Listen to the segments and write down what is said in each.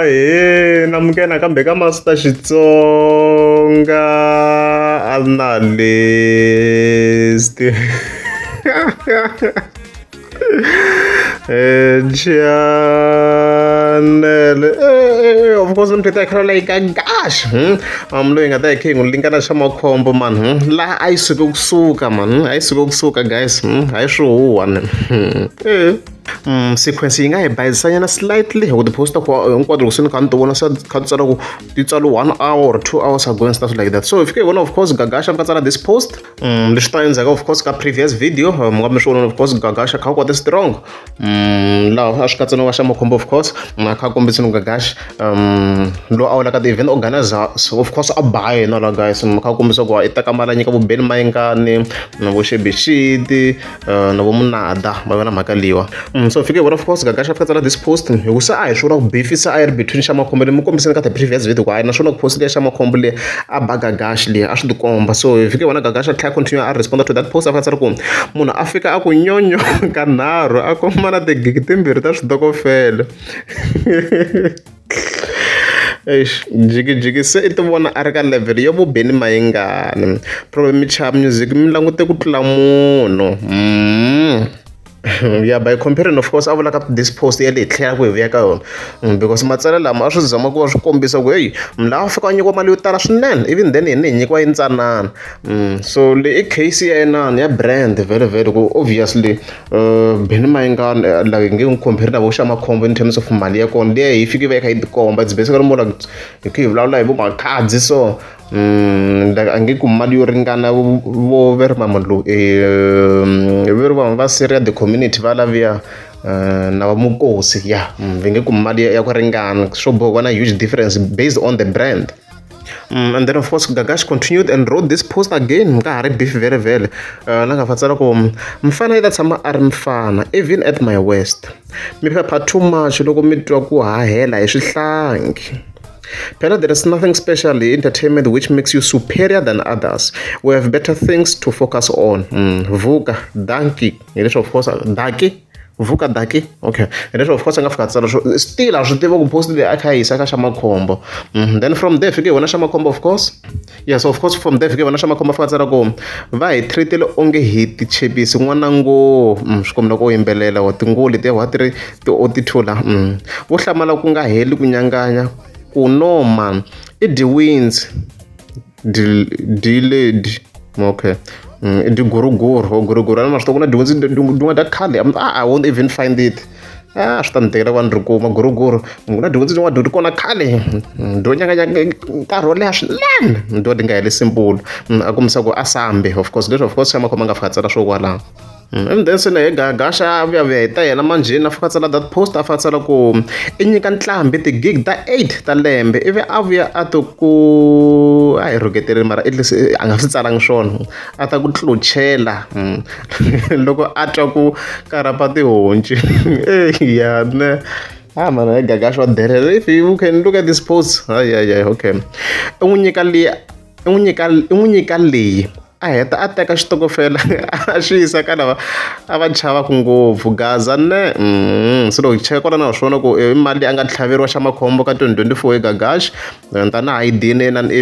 Ahee, namukela nakambe ka Master Xitsonga Analyst. Channel of course ni pheta hi like gosh loyi nga ta hi khe hi n'wi lingana xa makhombo man laha a yi suke kusuka man a yi suke kusuka guys hayi swi huwa ni sequence yi nga hi bayizisanyana slightly hi ku ti-post ku hinkwato loko se ni kha ni ti vona se kha ti tsala ku ti tsale 1 hour or 2 hours ago and stuff like that. So if you vona, of course, Gagasha ka tsala this post, leswi ta endzhaku, of course, ka previous video mu nga mi swi vona, of course, Gagasha kha kwate strong, laha a swi katsa no va xa makhombo, of course, a kha kombisa no Gagash, lowu a wulaka ti-event organizer. So of course a ba yena la guys, kha kombisa ku i teka mali a nyika vo Benny Mayengani na vo Shebeshxt na vo Munada va vona mhaka leyiwa. So fike vona, of course, Gagasha fika tsala this post hi ku se a hi swona ku beef se a yi ri between xa makhombo leyi mi kombiseni ka the previous video ku hayi naswona ku post leya xa makhombo leyi a ba Gagash leyi a swi tikomba. So hi fike vona Gagasha tlhela continue a respond to that post, a fika tsala ku munhu a fika a ku nyonyo ka nharhu a kuma na tigigi timbirhi ta switokofela. Eish, jikijiki se i ti vona a ri ka level yo vo Benny Mayengani. Problem mi chaya music mi langute ku tlula munhu. Yeah, by comparing, of course, a vula ka this post ya leyi tlhela ku hi vuya ka yona, because matsalelo lama a swi zama ku va swi kombisa ku heyi munhu lawa fika a nyikiwa mali yo tala swinene, even then hina hi nyikiwa yintsanana. So leyi i case ya inani ya brand vhele vhele ku obviously Benny Mayengani like nge n'wi compare na vo xa makhombo in terms of mali ya kona liya hi fike va yi kha yi tikomba. It's basically more like hi kha hi vulavula hi vo Makhadzi, so like a nge kumi mali yo ringana vo ve ri mama lowu ve ri vanhu va Syria the community va laviya na va Mukosi ya va nge kumi mali ya ku ringana swo boha ku va na huge difference based on the brand. And then of course Gagash continued and wrote this post again ka ha ri beef vhele vhele, la nga fa tsala ku mfana yi ta tshama a ri mfana even at my worst. Mi phepha too much loko mi twa ku hahela hi swihlangi. Phela there is nothing special in entertainment which makes you superior than others. We have better things to focus on. Vuka danki hi leswi, of course, daki vuka daki, okay, hi leswi, of course, a nga fika tsala swo still a swi tiva ku post leyi a kha a yisa ka xa makhombo. Then from there fike hi vona xa makhombo, of course. Yes, of course, from there fike hi vona xa makhombo fika tsala ku va hi treatile onge hi tichepisi n'wana ngo swi komba loko u yimbelela wa tinguva letiya wa ti ri ti o ti thula vo hlamala ku nga heli ku nyanganya ku no man i di-wins di lady, okay, i diguruguru o guruguru a ma swi tiva ku na di-wins din'wana ta khale. I won't even find it. A swi ta ni tekela ku va ni ri kuma guruguru ku na dyondzo tin'wana ri kona khale dyo nyanganya nkarhi wo leha swinene dyo ti nga heli simple a kombisa ku a sambe, of course, leswi, of course, xa makhombo a nga fika tsala swo kwalaho. And then se na hi Gagasha a vuya vuya hi ta yena manjheni a fika tsala that post, a fika tsala ku i nyika ntlhambi ti-gig ta 8 ta lembe ivi a vuya a ti ku a hi rhuketeleni mara at least a nga swi tsalangi swona a ta ku tluchela loko a twa ku karapa tihonci ya ne. Ah man, hi Gagasha wa delela. If you can look at this post, ay ay ay, okay, i n'wi nyika leyi, i n'wi nyika, i n'wi nyika leyi a heta a teka xitokofela a xi yisa ka lava a va chavaka ngopfu gaza ne. Se loko hi cheka kwala na swi vona ku i mali leyi a nga tlhaveriwa xa makhombo ka 2024 hi Gagash tana ID ni inani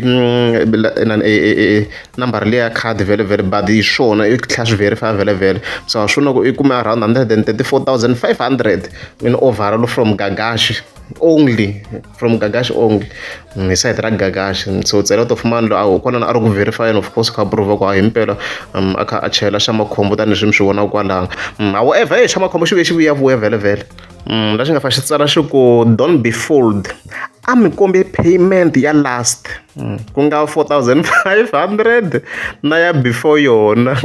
nambara liya ya khadi vhele vhele, but hi swona i tlhela swi verify vhele vhele. So swi vona ku i kume around 134,500 in overall from Gagash only, from Gagash only, hi side ra Gagash. So it's a lot of money. Lowu a kona a ri ku verify, of course, kha prove ku a himpela a kha a chela xa makhombo tanihileswi mi swi vonaka kwalano. However, hey, xa makhombo xi vuye xi vuya vuya vhele vhele la xi nga fa xi tsala xi ku don't be fooled, a mi kombi payment ya last ku nga 4500 na ya before yona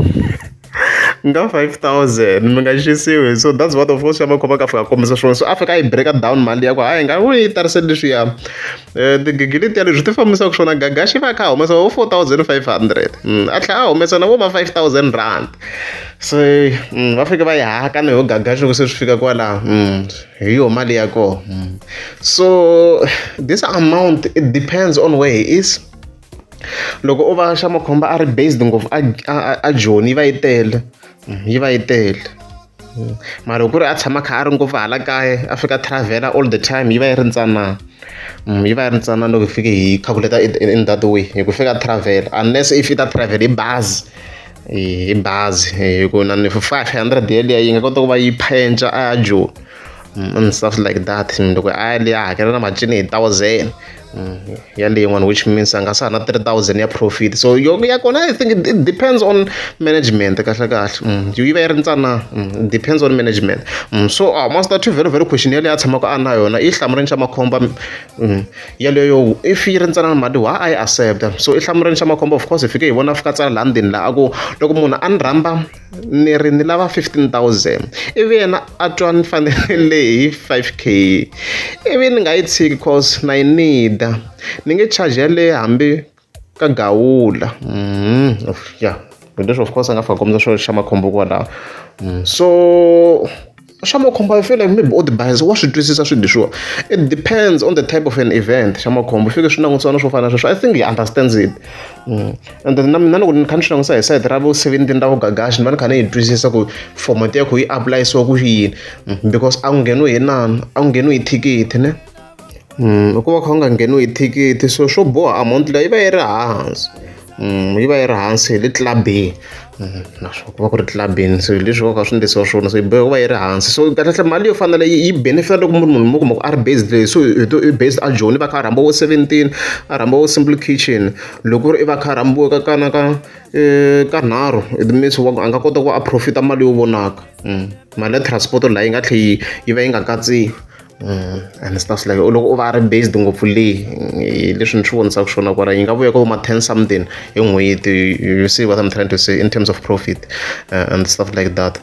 nga 5000, mi nga xisiwi. So that's what, of course, xa makhombo ka fika kombisa swona. So a fika a yi break down mali ya ku hayi nga yi tariseli leswiya tigigi letiya leswi ti fambisaka swona. Gagaxi va kha a humesa vo 4500, a tlhela a humesa na vo ma 5000 rand. Se va fike va yi haka ni ho Gagaxi loko se swi fika kwalaho hi yo mali ya kona. So this amount, it depends on where he is. Loko u va xa makhombo a ri based ngopfu a Joni, yi va yi tele, yi va yi tele. Mara loko ku ri a tshama a kha a ri ngopfu hala kaya a fika a travel all the time yi va yi ri ntsanana. Yi va yi ri ntsanana loko hi fike hi calculate in that way hi ku fika a travel unless if i ta travel hi bazi hi bazi hi ku na 500 yeliya yi nga kota ku va yi phenca a ya Joni and stuff like that. Loko a ya le a hakela na macini hi thousand ya leyin'wana which means a nga sa ha na 3000 ya profit. So yo ya kona I think it depends on management kahle kahle. Yi va yi ri ntsanana, it depends on management. So Master T very very question yaleyo a tshamaka a na yona i hlamurini xa Makhomba yeleyo if yi ri ntsanana mali why a yi accept. So i hlamurini xa Makhomba of course hi fike hi vona a fika a tsala laha ndzeni laha a ku loko munhu a ni rhamba ni ri ni lava 15,000 ivi yena a twa ni fanele hi 5K ivi ni nga yi tshiki cause na yi need ni nge charge yaleyo hambi ka gawula. Yeah, hi leswi of course a nga fika a kombisa swona xa Makhombo kwalaho. So xa Makhombo I feel like maybe u ti bayizisa wa swi twisisa swilo leswiwa. It depends on the type of an event xa Makhombo i fike swi langutisiwa na swo fana na sweswo I think he understands it. And then na mina loko ni kha ni swi langutisa hi side ra vo 17 ra vo Gagashi ni va ni kha ni yi twisisa ku format ya kho yi aplayisiwa ku yini because a ku ngheniwi hi nani a ku ngheniwi hi thikithi ne. Ku va kha ku nga ngheniwi hi thikithi so swo boha amount leyi yi va yi ri hansi. Yi va yi ri hansi hi le club-ini naswona ku va ku ri club-ini so hi leswi va kha swi endlisiwa swona so yi boheka ku va yi ri hansi. So kahlekahle mali yo fana na leyi yi benefit loko munhu mi kuma ku a ri based le so hi based a Joni va kha a rhamba vo 17 a rhamba vo Simple Kitchen loko ku ri i va kha a rhambiwe ka ka na ka ka nharhu it means a nga kota ku va a profit-a mali yo vonaka. Mali ya transport laha yi nga tlhela yi va yi nga katsiwi and stuff like loko u va a ri based ngopfu le hi leswi ni swi vonisaka swona kwala yi nga vuya ka vo ma 10 something hi n'hweti you see what I'm trying to say in terms of profit and stuff like that.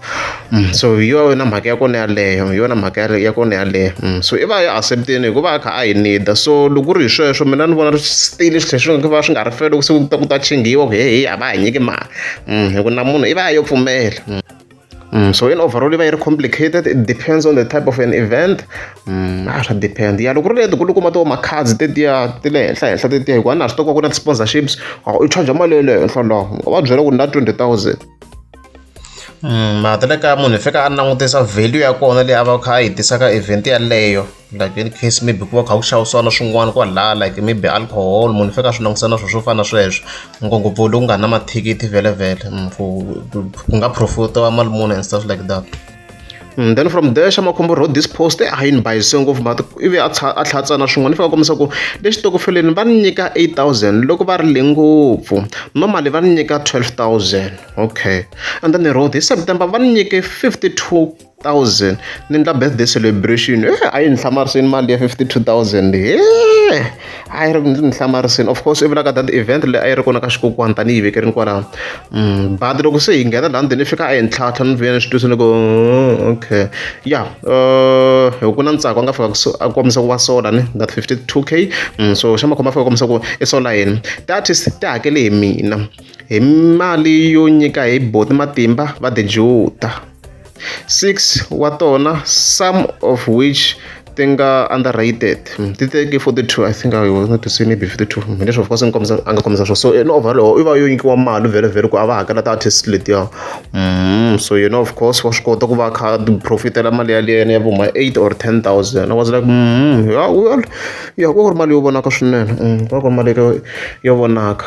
So hi yona mhaka ya kona yaleyo hi yona mhaka ya kona yaleyo. So i va a yi accept-ini hikuva a kha a yi need so loko ku ri hi sweswo mina ni vona still swi tlhela swi va swi nga ri fair loko se ku ta chingiwa ku hehe a va ha nyiki mali hi ku na munhu i va a yo pfumela. So in overall yi va yi ri complicated it depends on the type of an event. A swa depend ya loko ku ri leti kulukumba to makhadzi tetiya ti le henhla henhla tetiya hikuva na swi tiva ku na ti-sponsorships u charge mali ya le henhla laha va byela ku ni na 20,000. Mara ta le kaya munhu i fika a langutisa value ya kona leyi a va kha a yi tisa ka event yaleyo like in case maybe ku va kha ku xavisiwa na swin'wana kwalaya like maybe alcohol munhu i fika a swi langutisa na swilo swo fana na sweswo ngopfungopfu loku nga na mathikithi vhele ku ku nga profit-iwa mali muni and stuff like that. Then from there xa Makhombo wrote this post a yi ni bayizise ngopfu but ivi a a tlhela a tsala swin'wana i fika a kombisa ku le xitokofeleni va ni nyika 8000 loko va ri le ngopfu normally va ni nyika 12,000 okay and then he wrote hi September va ni nyike 52,000 ni endla birthday celebration a yi ni hlamarisini mali ya 52,000 he a yi ri ni hlamarisini of course i vula ka that event leyi a yi ri kona ka xikokwani tanihi yi vekerini kwalaho. But loko se hi nghena laha ndzeni i fika a yi ntlhantlha ni vuya ni swi twisa ni ku okay ya hi ku na ntsako a nga fika a kombisa ku wa sola ni that 52K. So xa Makhombo a fika a kombisa ku i sola yini ti-artist ti hakele hi mina hi mali yo nyika hi boti Matimba va The Juta 6 wa tona some of which ti nga underrated ti teke 42 I think I was not to say maybe 52 hi leswi of course ni kombisa a nga kombisa swona so in overall i va yo nyikiwa mali vhele vhele ku a va hakela ti-artist letiya. So yena of course wa swi kota ku va a kha a profitela mali yaliya ya vo ma 8 or 10,000 I was like ya well ya ku ri mali yo vonaka swinene ku va ku ri mali yo vonaka.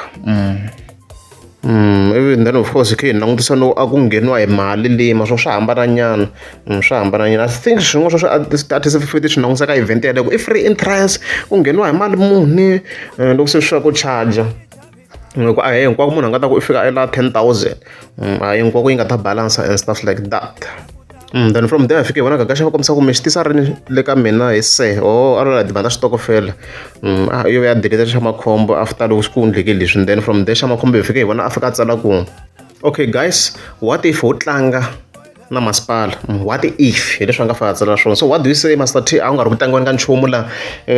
Ivi then of course hi kha hi langutisa no a ku ngheniwa hi mali leyi ma swo swa hambana nyana swa hambana nyana I think swin'wana swa ti-artist ti swi langutisa ka event yaleyo ku i free entrance ku ngheniwa hi mali muni loko se swi ya ku charger hi ku a hi hinkwako munhu a nga ta ku i fika a la 10,000 a hi hinkwako yi nga ta balance and stuff like that. Then from there hi fike hi vona Gagashi va kombisa ku mi xi tisa rini le ka mina hi se oh a ri la timhaka ta xitokofela a yo ya delete xa Makhombo after loko ku endleke leswi then from there xa Makhombo hi fike hi vona a fika a tsala ku okay guys what if ho tlanga na masipala what if hi leswi a nga fika a tsala swona so what do you say Master T a ku nga ri ku tlangiweni ka nchumu laha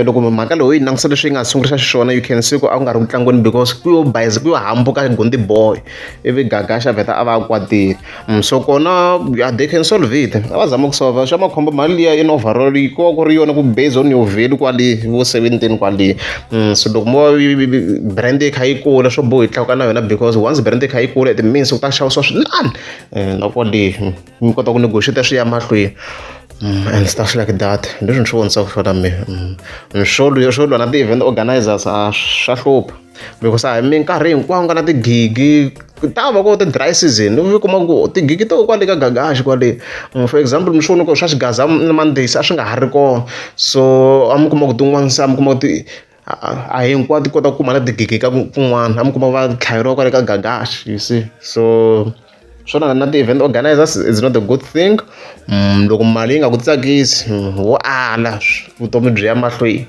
loko mhaka leyi yi langutisa leswi yi nga sungurisa xiswona you can see ku a ku nga ri ku tlangiweni because ku yo bayiza ku yo hambuka Gondi Boy ivi Gagashi a vheta a va a kwatile. So kona yeah, they can solve it a va zama ku solve xa Makhombo mali liya in overall ku va ku ri yona ku based on your value kwale vo 17 kwale. So loko mo brand yi kha yi kula swo boha yi tlakuka na yona because once brand yi kha yi kula it means ku ta xavisiwa swinene na kwale. Mi kota ku negotiate swi ya mahlweni and stuff like that. Hi leswi ni swi vonisaka swona mina. Swo swo lwa na ti-event organizers a swa hlupha because a hi minkarhi hinkwayo nga na tigigi ku ta va ku ti-dry season u kuma ku tigigi to kwale ka Gagashi kwale. For example mi swi vona ku swa Xigaza na Mandesi a swi nga ha ri kona so a mi kuma ku tin'wana se a mi kuma ku ti a hinkwato ti kota ku kuma na tigigi ka kun'wana a mi kuma va tlhaveriwa kwale ka Gagashi you see. So swona na ti-event organizers it's not a good thing. Loko mali yi nga ku tsakisi wo ala vutomi byi ya mahlweni.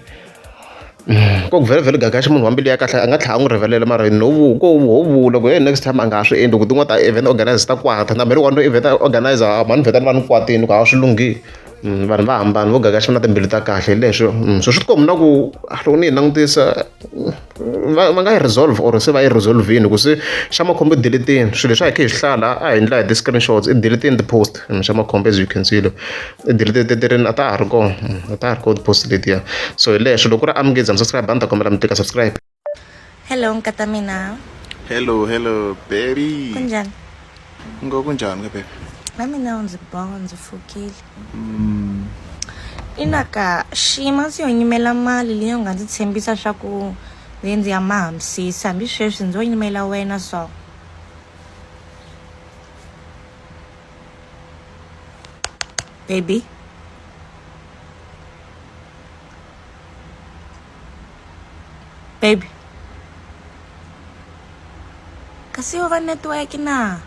Ko ku vhele vhele Gagashi munhu wa mbilu ya kahle a nga tlhela a n'wi rivalela mara no ko ho vula ku hey next time a nga ha swi endli ku tin'wana ta event organizers ta kwata na mehe loko a ni ri event organizer mhani ni vheta ni va ni kwatile ku a swi lunghile. Vanhu va hambana vo Gagashi va na timbilu ta kahle hi leswo. So swi tikomba na ku loko ni yi langutisa va va nga yi resolve or se va yi resolve-ini ku se xa makhombo i delete-ini swilo leswi a hi kha hi swi hlaya laha a hi endla hi ti-screenshots i delete-ini ti-post xa makhombo as you can see i delete rini a ta ha ri kona a ta ha ri kona ti-post letiya so hi leswo loko ku ri a mi nge za mi subscribe a ni ta kombela mi tlika subscribe. Hello nkata mina. Hello, hello, baby. Kunjani? Ngo kunjani ke baby? Na mina ndzi boha ndzi pfukile. Ina ka xiyimo ndzi yo nyimela mali leyi u nga ndzi tshembisa swa ku ndzi ndzi ya mahamisisa hambi sweswi ndzo nyimela wena so. Baby. Baby. Kasi yo va network na?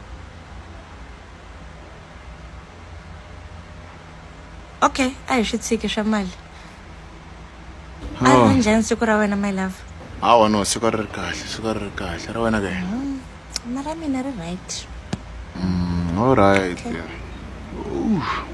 Okay, a hi swi tshiki swa mali. A ri njhani siku ra wena my love? Hawa no, siku a ri ri kahle, siku a ri ri kahle. Ra wena ke? Na ra mina ri right. All right. Okay. Yeah.